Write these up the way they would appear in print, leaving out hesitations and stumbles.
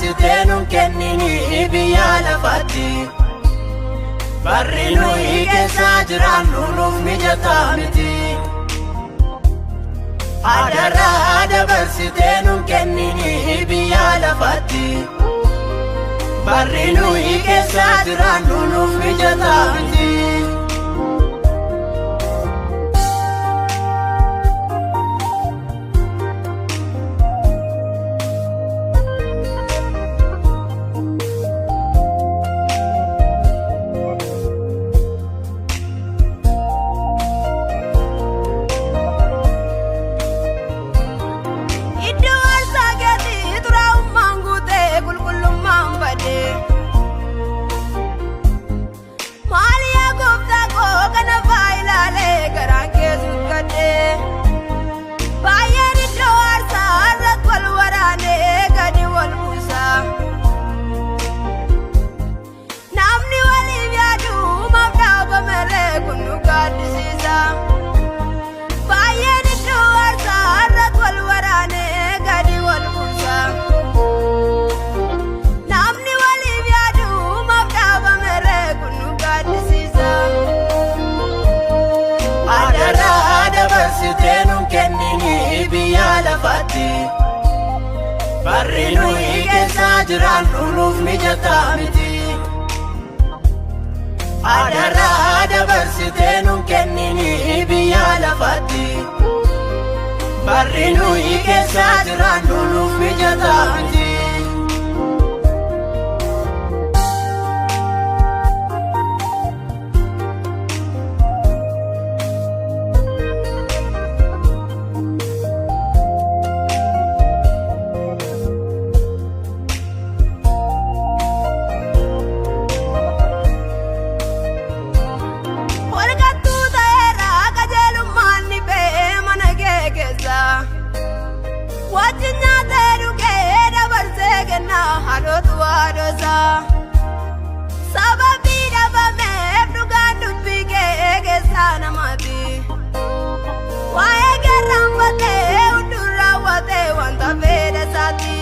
dabarsitee nun kenninii biyya lafaatti. Barri nuyi keessa jiraannu nuuf mijataa miti. Adaraa dabarsitee nun kenninii biyya lafaatti. Barri nuyi keessa jiraannu nuuf mijataa miti. Iddoo aarsaa keetii xuraa'ummaan guutee qulqullummaan badee. Maali yaa gooftaa koo kana faa ilaalee garaan kee sukkadhee. Baay'een iddoo aarsaa irratti wal waraanee gadi wal buusa. Namni waliif yaadu maaf dhaabamaree kun nu gaaddisiisa. Baay'een iddoo aarsaa irratti wal waraanee gadi wal buusa. Namni waliif yaadu maaf dhaabamaree kun nu gaaddisiisa. Adaraa dabarsitee nun kenninii biyya lafaatti. Barri nuyi keessa jiraannu nuuf mijataa miti. Adaraa dabarsitee nun kenninii biyya lafaatti. Barri nuyi keessa jiraannu nuuf mijataa miti. Holqattuu ta'eera qajeelummaan ni ba'ee mana kee keessa. Wajjin nyaatee dhugee dabarsee kenna haadhotu haadhosa. Sababii dhabameef dhugaan dubbii kee keessaa namaati. Waa'ee keerraanfatee hunduu raawwatee wanta fedha isaati.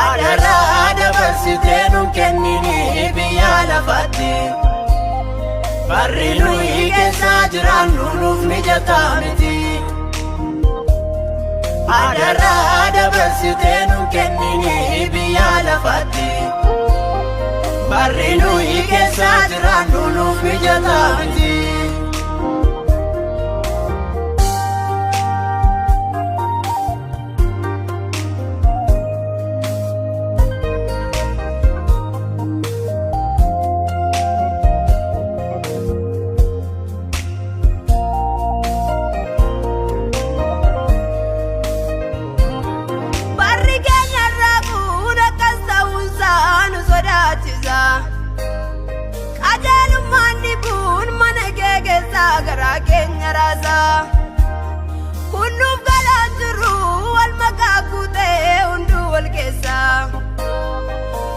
Adaraa dabarsitee nun kenninii biyya lafaatti. Barri nuyi keessa jiraannu nuuf mijataa miti. Adaraa dabarsitee nun kenninii biyya lafaatti. Barri nuyi keessa jiraannu nuuf mijataa miti. Barri keenya irraa kun akkas ta'uunsaa nu sodaachisa. Qajeelummaan dhibuun mana kee keessaa garaa keenya raasa. Kun nuuf galaan jiru wal makaa guutee hunduu wal keessa.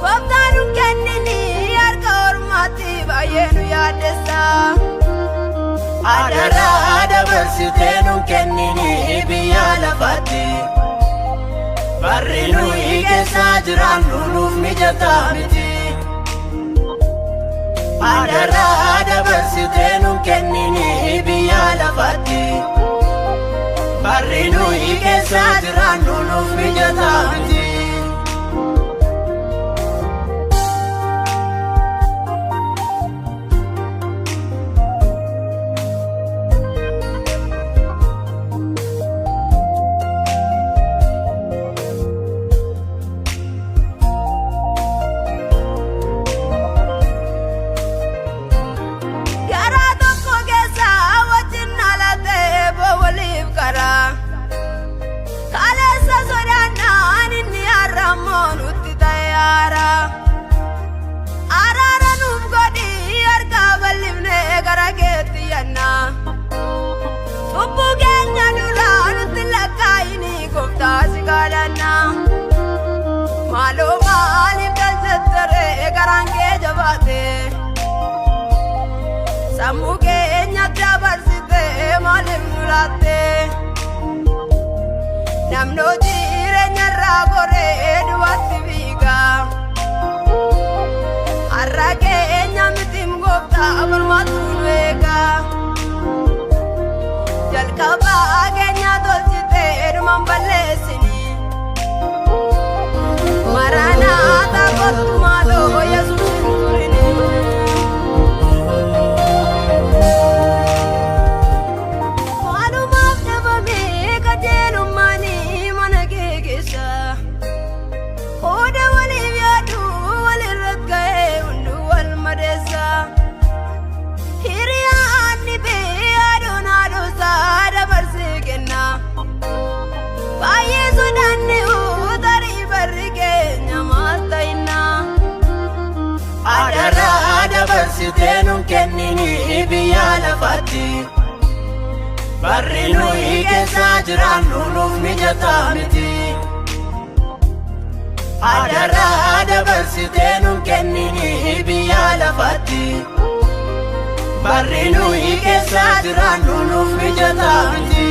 Gooftaan nu kenninii harka ormaatti baay'ee nu yaaddessa. Adaraa dabarsitee nun kenninii biyya lafaatti. Barri nuyi keessa jiraannu nuuf mijataa miti. Adaraa dabarsitee nun kenninii biyya lafaatti. Barri nuyi keessa jiraannu nuuf mijataa miti. Garaa tokko keessa wajjin dhalatee waliif karaa. Kaleessa sodaannaan inni har'ammoo nutti ta'e haara. Araara nuuf godhi harka bal'ifnee gara keetti yanna. Cubbuu keenya duraa nutti lakkaa'ini gooftaa si kadhanna. Maaloo maaliif galchattaree garaan kee jabaate? Sammuu keenya dabarsitee maaliif nu laatte? Namni hojii Jireenya irraa goree du'atti fiiga. Har'a keenya mitiim gooftaa mormatu nu eega. Jalqabaa keenya tolchitee dhumaan balleessini. Maranaataa kottu maaloo Yesuus hin turini. Maalumaaf dhabamee qajeelummaanii mana kee keessa. Qooda waliif yaadu walirratti ka'ee hunduu wal madeessa. Hiriyaan dhibee aduun haadhuusaa dabarsee kenna. Baay'ee sodaanne tarii barri keenya maal ta'inna. Adaraa dabarsitee nun kennini biyya lafatti. Barri nuyi keessa jiraannu nuuf mijataa miti. Adaraa dabarsitee nun kennini biyya lafatti. Barri nuyi keessa jiraannu nuuf mijataa miti.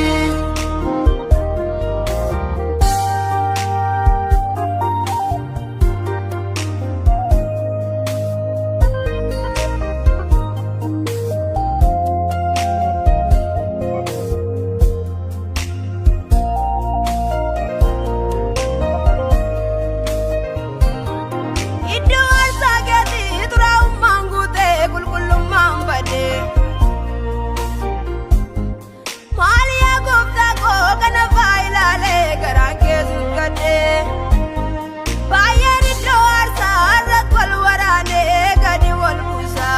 Iddoo aarsaa keetii xuraa'ummaan guutee qulqullummaan badee. Maali yaa gooftaa koo kana faa ilaalee garaan kee sukkadhee. Baay'een iddoo aarsaa irratti wal waraanee gadi wal buusa.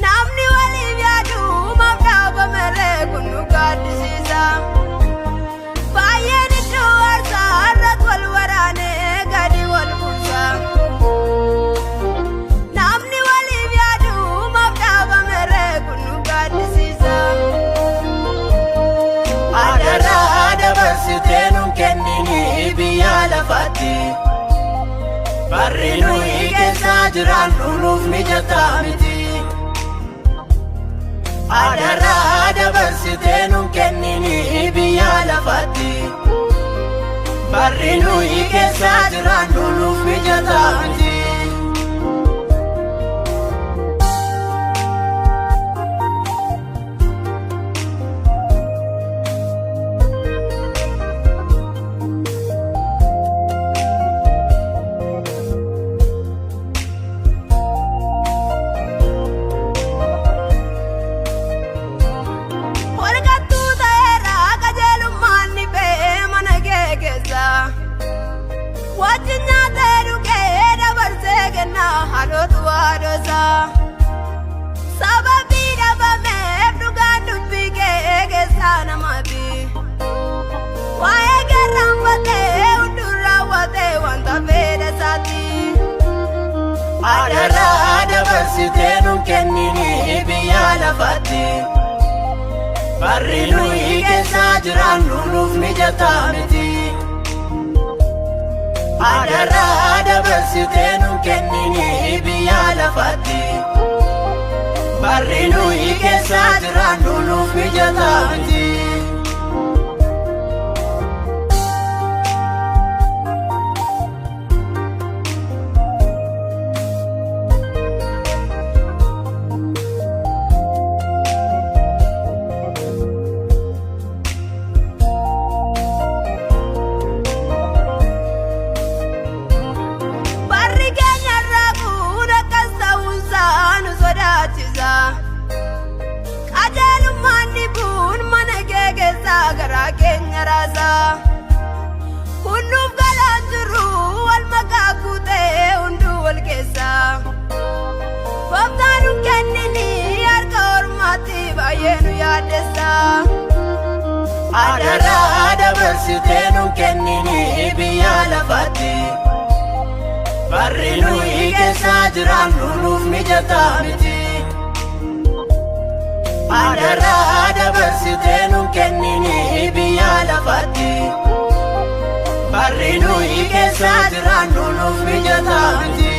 Namni waliif yaadu maaf dhaabameree kun nu gaaddisiisa. Baay'een iddoo aarsaa irratti wal waraanee gadi wal buusa. Namni waliif yaadu maaf dhaabameree kun nu gaaddisiisa. Adaraa dabarsitee nun kennini biyya lafatti. Barri nuyi keessa jiraannu nuuf mijataa miti. Adaraa dabarsitee nun kennini biyya lafatti. Barri nuyi keessa jiraannu nuuf mijataa miti. Holqattuu ta'eera qajeelummaan ni ba'ee mana kee keessa. Wajjin nyaatee dhugee dabarsee kenna haadhotu haadhosa. Sababii dhabameef dhugaan dubbii kee keessaa namaati. Waa'ee garraanfatee hunduu raawwatee wanta fedha isaati. Adaraa dabarsitee nun kennini biyya lafatti. Barri nuyi keessa jiraannu nuuf mijataa miti. Adaraa dabarsitee nun kennini biyya lafatti. Barri nuyi keessa jiraannu nuuf mijataa miti. Barri keenya irraa kun akkas ta'uunsaa nu sodaachisa. Qajeelummaan dhibuun mana kee keessaa garaa keenya raasa. Kun nuuf galaan jiru wal makaa guutee hunduu wal keessa. Gooftaan nu kennini harka ormaatti baay'ee nu yaaddessa. Adaraa dabarsitee nun kennini biyya lafatti. Barri nuyi keessa jiraannu nuuf mijataa miti. Adaraa dabarsitee nun kennini biyya lafatti. Barri nuyi keessa jiraannu nuuf mijataa miti.